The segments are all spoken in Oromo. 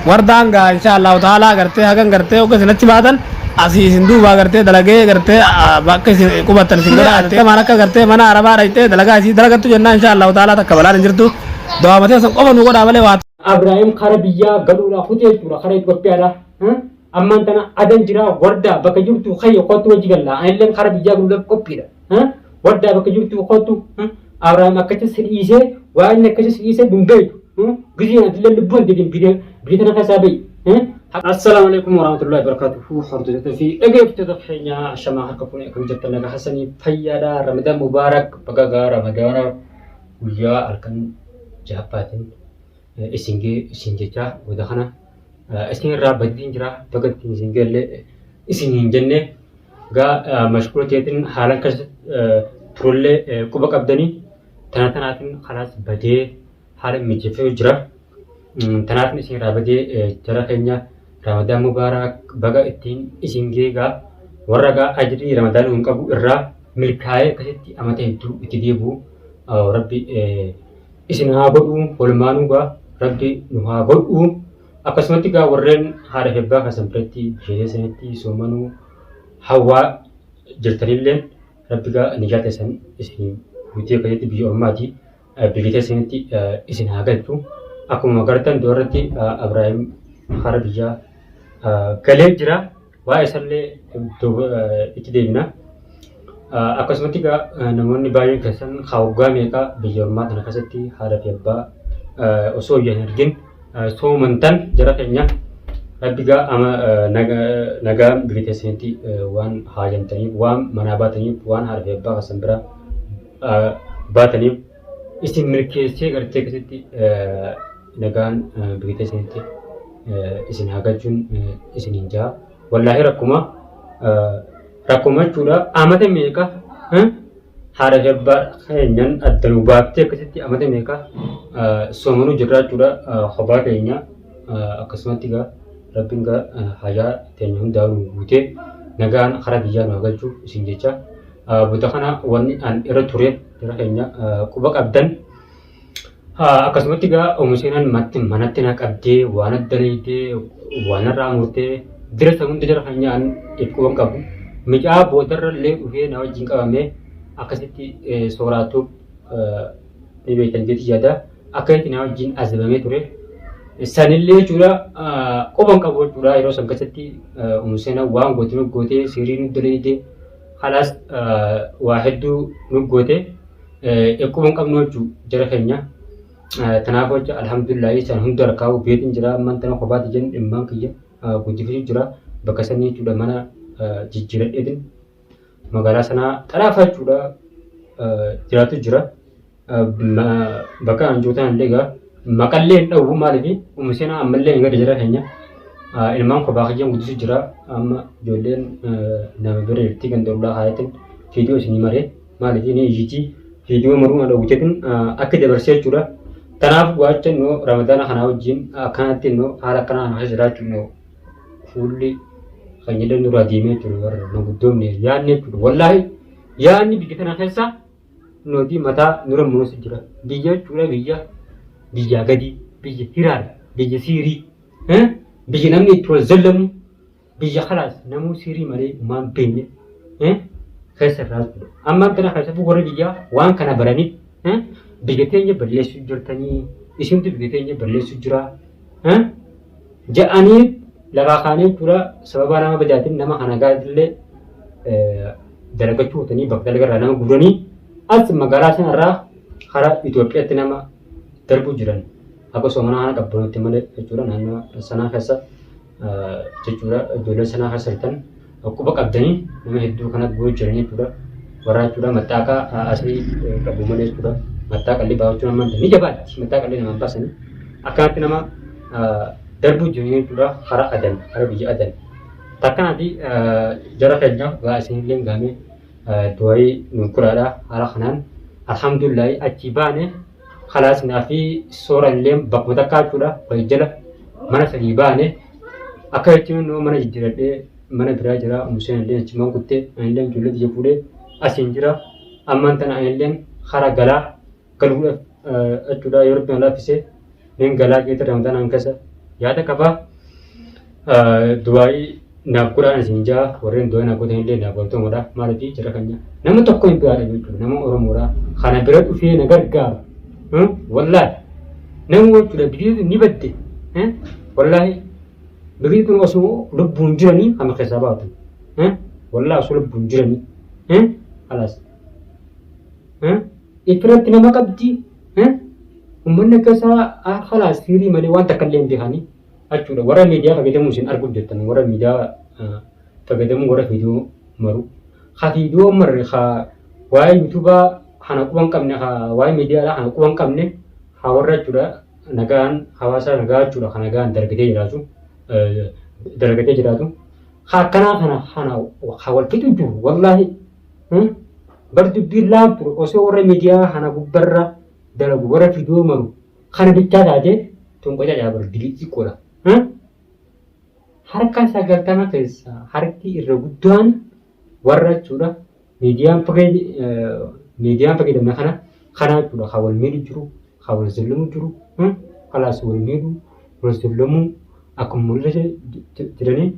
Wardaan gaa insha Allahu ta'ala gartee hagan gartee hogga isin achi baatan asii isin duubaa gartee dalagee gartee bakka isin qubattan isin godha gartee maan akka gartee mana arabaa dhayxee dalagaa isii dalagattu jennaa insha Allahu ta'ala takka balaan hin jirtu dawaamatee san qofa nu godhaa malee waa Abrahaam kara biyyaa galuudhaaf kutee jechuudha kara Itoophiyaadha. Ammaan tana adan jira wardaa bakka jirtu kayya kottu wajji galla anilleen kara biyyaa galuudhaaf qophiidha. Wardaa bakka jirtu kottu Abrahaam akkatti si dhiisee waa inni akkatti si dhiisee hin beektu. Gizeen atillee lubbuun deebiin biyya biyya tana keessaa bahi. Assalaamu alaikum warahmatullahi wabarakatuhu. Hordoftoota fi dhaggeeffattoota keenya ashamaa harka fuunee akkam jirtan nagaa hasanii fayyaadha. Ramadaan mubaarak baga gaa Ramadaana guyyaa halkan jahaffaatiin isin gee isin jechaa booda kana isin irraa badiin jira baga ittiin isin geellee isin hin jenne gaa mashkuula teetiin haala akkas turullee quba qabdanii tana tanaatiin kalaas badee haala mijeeffatu jira. Tanaafin isin irraa badee jara keenya Ramadaan Mubaarak baga ittiin isin geegaa warra gaa ajrii Ramadaan hin qabu irraa milkaa'ee akkasitti amata hedduu itti deebi'u rabbi isin haa godhu walumaanuu gaa rabbi nu haa godhu akkasumatti gaa warreen haadha fi abbaa keessan biratti biyya keessanitti soomanuu hawwaa jirtanillee rabbi gaa niyyaa teessan isin guutee akkasitti biyya ormaati biyya teessanitti isin haa galchu. Akkuma agartan dubarratti Abrahaam hara biyyaa galee jira. Waa'ee isallee itti deebina. Akkasumatti egaa namoonni baay'een keessan waggaa meeqa biyya ormaa kana keessatti haadha fi abbaa osoo ija hin argin soomantan jara keenya rabbi gaa ama nagaan biyya teessanitti waan haajamtaniif waan manaa baataniif waan haadha fi abbaa keessan bira baataniif isin milkeessee gartee akkasitti nagaan biyya teessanitti isin haa galchuun isin hin jaa. Wallaahi rakkuma rakkuma jechuudha amata meeqa haadha fi abbaa keenyan adda nu baaftee akkasitti amata meeqa soomanuu jirra jechuudha kophaa keenya akkasumatti egaa rabbiin egaa hajaa teenya hundaa nu guutee nagaan karaa biyyaa nu haa galchu isin jecha. Booda kana wanni an irra ture jara keenya quba qabdan. Akkasumatti egaa Umu Seenaan manatti na qabdee waan adda leeytee waan irraa murtee dira san hunda jara keenya an if quban qabu. Micaa boodarra illee dhufee na wajjin qabamee akkasitti sooraatuuf ni beektan jeeti yaada. Akkasitti na wajjin azabamee ture. Sanillee jechuudha quban qabu jechuudha yeroo san keessatti Umu Seenaan waan goote nu gootee siirii nu daleeytee Kalaas waa hedduu nu goote dhukkuba hin qabnu jechuu jara keenya. Tanaaf jecha alhamdulillahi san hunda harkaa beetiin jira ammaan tana kophaati jennu dhimmaan kiyya guddifachuu jira bakka sanii jechuudha mana jijjiiradheetin magaalaa sanaa xalaafa jechuudha jiraatu jira. Bakka an jiru tanallee egaa maqallee hin dhawwu maaliif ummi seenaa ammallee hin gadi jara keenya ilmaan kophaa kiyyaan guddisu jira amma ijoolleen nama bira jirti ganda ollaa haayatin viidiyoo isinii maree maaliif ni iyyitii viidiyoo maruu na dhowwiteetin akka dabarsee jechuudha. Tanaaf waacha noo ramadaana kanaa wajjin akkanatti noo haala akkanaa kana keessa jiraachuun noo fuulli keenya nurraa deemee jechuudha warra manguddoomne yaadne jechuudha. Wallaahi yaadni biyya tana keessa Nuti mataa nura murusu jira. Biyya jechuudha biyya biyyaa gadii, biyya hiraar, biyya siirii, biyya namni itti wal zallamu, biyya kalaas namuu siirii malee umaan beekne keessa irraa jechuudha. Amma tana keessatti warri biyyaa waan kana baranii biyya teenya balleessuu jirtanii isintu biyya teenya balleessuu jira ja'anii lafaa kaanii jechuudha sababa nama badaatiin nama kana gaadillee dalagachuu kutanii bakka dalagarraa nama guuranii as magaalaa sanarraa karaa Itoophiyaatti nama darbuu jiran akka soomanaa kana qabbanutti malee jechuudha naannoo sanaa keessa jechuudha ijoollee sanaa keessa jirtan quba qabdanii nama hedduu kana guuruu jiran jechuudha warra jechuudha maxxaaqaa asii qabu malee jechuudha maxxaaqallee baafachuun amma ni jabaatti maxxaaqallee namaan baasanii akkanatti nama darbuu jiran jechuudha karaa adan karaa biyya adan. Takkanati jara keenya gaa isinillee gaamee du'aayii nu godhaadha haala kanaan alhamdulillahi achii baane kalaas naa fi soora illee bakkuma takkaa jechuudha wal jala mana sanii baane akka jechuun noo mana jijjiiradhee mana biraa jira umuseen illee achumaan kuttee anillee ijoollee tiyya fuudhee asiin jira ammaan tana anillee hara galaa galuudhaaf jechuudha yoo rabbi na laaffise nin galaa jeete ramadaanaan keessa Yaada qaba. Du'aayii naaf godhaan isin jaa warreen du'aayii naaf gootan illee naaf galtoomadha. Maaliif jara keenya nama tokko hin biraadha jechuudha. Nama Oromoodha. Kana bira dhufee na gargaaru. Wallaahi nama jechuudha biyyi ni badde. Wallaahi biyyi kun osoo lubbuun jiranii kama keessaa baatu. Wallaahi osoo lubbuun jiranii. Kalaas. Ifirratti nama qabdi. Uummanni akka isaa kalaas fiirii malee waan takka illee hin beekanii jechuudha. Warra miidiyaa fayyadamuu isin arguuf jettan warra miidiyaa fayyadamuu warra viidiyoo maru. Ka viidiyoo marre ka waa'ee yuutuubaa kana quba hin qabne ka waa'ee miidiyaadhaa kana quba hin qabne ka warra jechuudha nagaan hawaasa nagaa jechuudha ka nagaan dalagatee jiraatu dalagatee jiraatu. Ka akkanaa kana kana ka wal fixu jiru wallaahi. Bar dubbiin laaftu osoo warra miidiyaa kana gubbarra dalagu warra viidiyoo maru kana bichaa taate tun qocacaa bar dilii xiqqoodha. Harka 90 keessaa harki irra guddaan warra jechuudha miidiyaan miidiyaan fayyadamne kana kana jechuudha kan wal miidhu jiru kan wal zullumu jiru kalaas wal miidhu wal zullamuu akkuma mul'ata jedhanii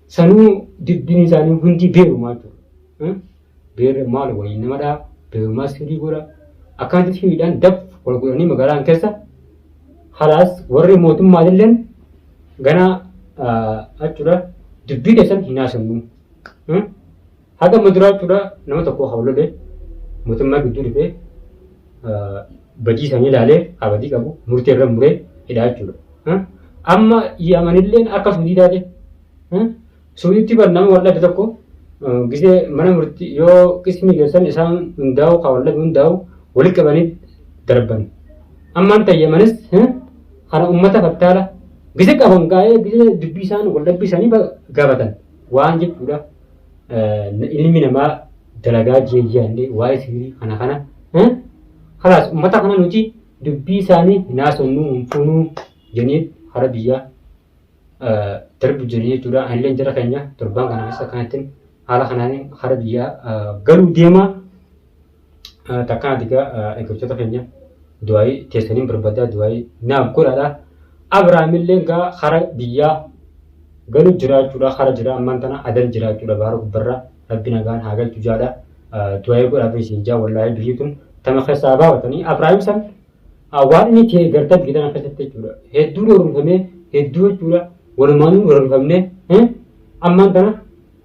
sanuu dubbiin isaanii hundi beerumaa jechuudha. Beerri maal waliin nama dhaa beerumaa sirrii godha akkanatti sirriidhaan daf wal godhanii magaalaan keessa halaas warri mootummaatilleen gana jechuudha dubbii keessan hin haasofnu. Haga amma duraa jechuudha nama tokko haa lole mootummaa gidduu dhufee badii isaanii ilaalee haa badii qabu murtee irra muree hidhaa jechuudha. Amma yamanilleen akka suudii taate Suudiitti bar nama wal dhabe tokko gisee mana murtii yoo qismii geessan isaan hundaa'u haa wal dhabe hundaa'u walitti qabanii darban. Ammaan ta'e yamanis kana ummata fattaala gise qaban gaa'ee gise dubbii isaan wal dhabbii isaanii gaafatan waan jechuudha. Ilmi namaa dalagaa jeeyyaallee waa'ee sibiilii kana kana kalaas ummata kana nuti dubbii isaanii hin haasofnu hin fuunuu jennee hara biyyaa darbu jiranii jechuudha. Anillee jara keenya torbaan kana keessa akkanattiin haala kanaan hara biyyaa galuu deema. Takkaan egaa eeggattoota keenya du'aayii teessaniin barbaadaa du'aayii naaf godhaadha. Abiraamillee egaa hara biyyaa galu jira jechuudha. Hara jira ammaan tana adan jira jechuudha. Baara gubbarra rabbi nagaan haa galchu jaadha. Du'aayii godhaaf isin jaa wallaahi biyyi tun tama keessaa baafatanii Abiraam san Waan inni ta'e gartan biyya tana keessatti jechuudha. Hedduu roorrifamee hedduu jechuudha. Walumaanuu roorrifamnee ammaan tana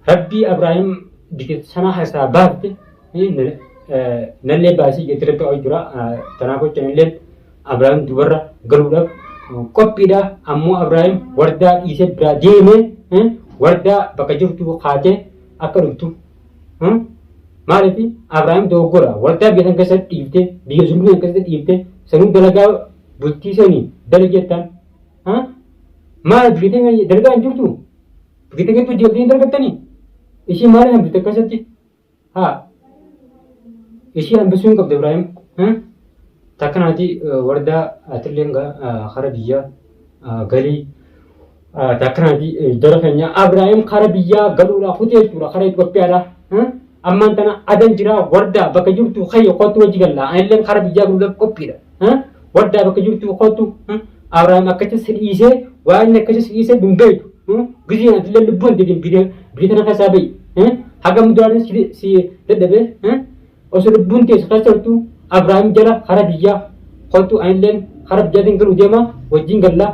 rabbii Abrahaam biyya sanaa keessaa baafte nallee baasii jetti rabbi qabu jira. Tanaaf jecha nalleen Abrahaam dubarra galuudhaaf qophiidha. Ammoo Abrahaam wardaa dhiisee biraa deemee wardaa bakka jirtu kaatee akka dhuftu Maaliif Abrahaam dogoggora waldaa biyya san keessatti dhiiftee biyya zulmii san keessatti dhiiftee sanuu dalagaa bultii sanii dalagi jettaan. Maal biyya teenya dalagaa hin jirtu? Biyya teenya keessatti hojii hin dalagattanii? Ishii maal hambifte akkasatti? Haa ishii hambisuu hin qabdu Ibraahim. Takkanaati wardaa atilleen kara biyyaa galii Takkanaati jara keenya Abrahaam kara biyyaa galuudhaaf kutee jechuudha kara Itoophiyaadha. Ammaan tana adan jira wardaa bakka jirtu kayya kottu wajji galla anilleen kara biyyaa galuudhaaf qophiidha. Wardaa bakka jirtu kottu Abrahaam akkatti si dhiisee waan inni akkatti si dhiisee hin beektu. Gizeen atillee lubbuun deebiin biyya tana keessaa ba'i. Haga muduraanis si dadhabee Osoo lubbuun tee si keessa jirtu Abrahaam jala kara biyyaa kottu anilleen kara biyyaatiin galuu deema wajjin galla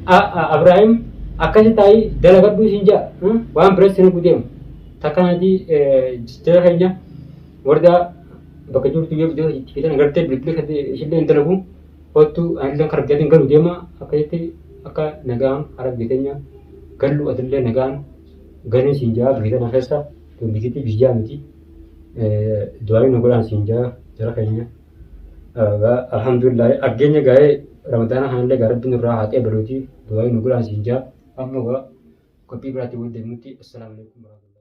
Abrahaam akkasi taa'ii dalagadhuu siin ja'a waan biras sin deema takkanaati jara keenya wardaa bakka jirtu yoo viidiyoo itti fidan agartee bilbila ishillee hin dalagu kottu anilleen kara biyyaatiin galuu deema akkasitti akka nagaan kara biyya keenya gallu atillee nagaan galii siin ja'a biyya tana keessa tun biyyatti biyyaa miti. Du'aayi nu godhaan siin jaa jara keenya. Alhamdulillah aggeenya gaa'ee ramadaana kanallee gaa rabbi nurraa haa qeebaluuti du'aayi nu godhaan siin jaa. Amma gaa qophii biraatti wal deemnutti assalaamu alaikum warahmatullahi.